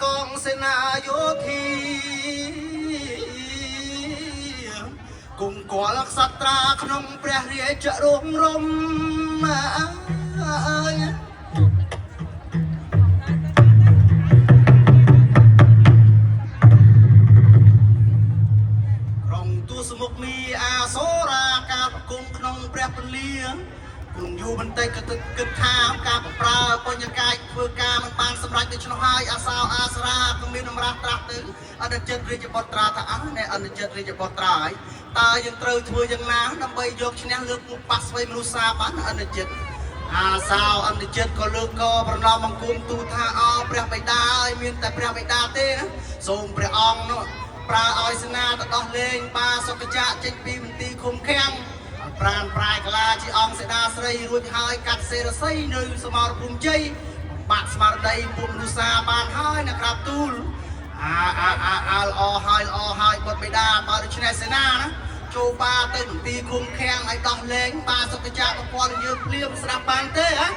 កងសេនាយោធាគង្គលក្សត្រាក្នុងព្រះរាជរោងរំអើយ ក្រុងទួសមុខមីអាសូរាការប្រគំក្នុងព្រះពន្លាគង់យូរបន្តិចក៏ទឹកគិតថាការបំប្រើបញ្ញកាយធ្វើការមិនបានសម្រេចដូច្នោះហើយអាសោអាសរាក៏មានតម្រាស់ត្រាស់ទៅអនុចិត្តរាជបុត្រាថាអើណែអនុចិត្តរាជបុត្រាហើយតើយើងត្រូវធ្វើយ៉ាងណាដើម្បីយកឈ្នះលើកពួកប៉ះស្វ័យមនុស្សសាបានអនុចិត្តអាសោអនុចិត្តក៏លើកកប្រណម្យបង្គំទូលថាអោព្រះបិតាអើយមានតែព្រះបិតាទេណាសូមព្រះអង្គនោះ ប្រើឲ្យសេនាទៅដោះលែងបាសុខចៈចេញពីមន្ទីរឃុំឃាំងប្រានប្រាយកលាជាអង្គសេដាស្រីរួចហើយកាត់សេរសីនៅសមរភូមិជ័យបាក់ស្មារតីពួកមនុស្សសាបានហើយណាក្រាបទូលអាអាអាអាល្អហើយល្អហើយបុត្របិតាបើដូច្នេះសេនាណាចូលបាទៅមន្ទីរឃុំឃាំងឲ្យដោះលែងបាសុខចៈប្រព័ន្ធយើងភ្លាមស្ដាប់បានទេហ៎?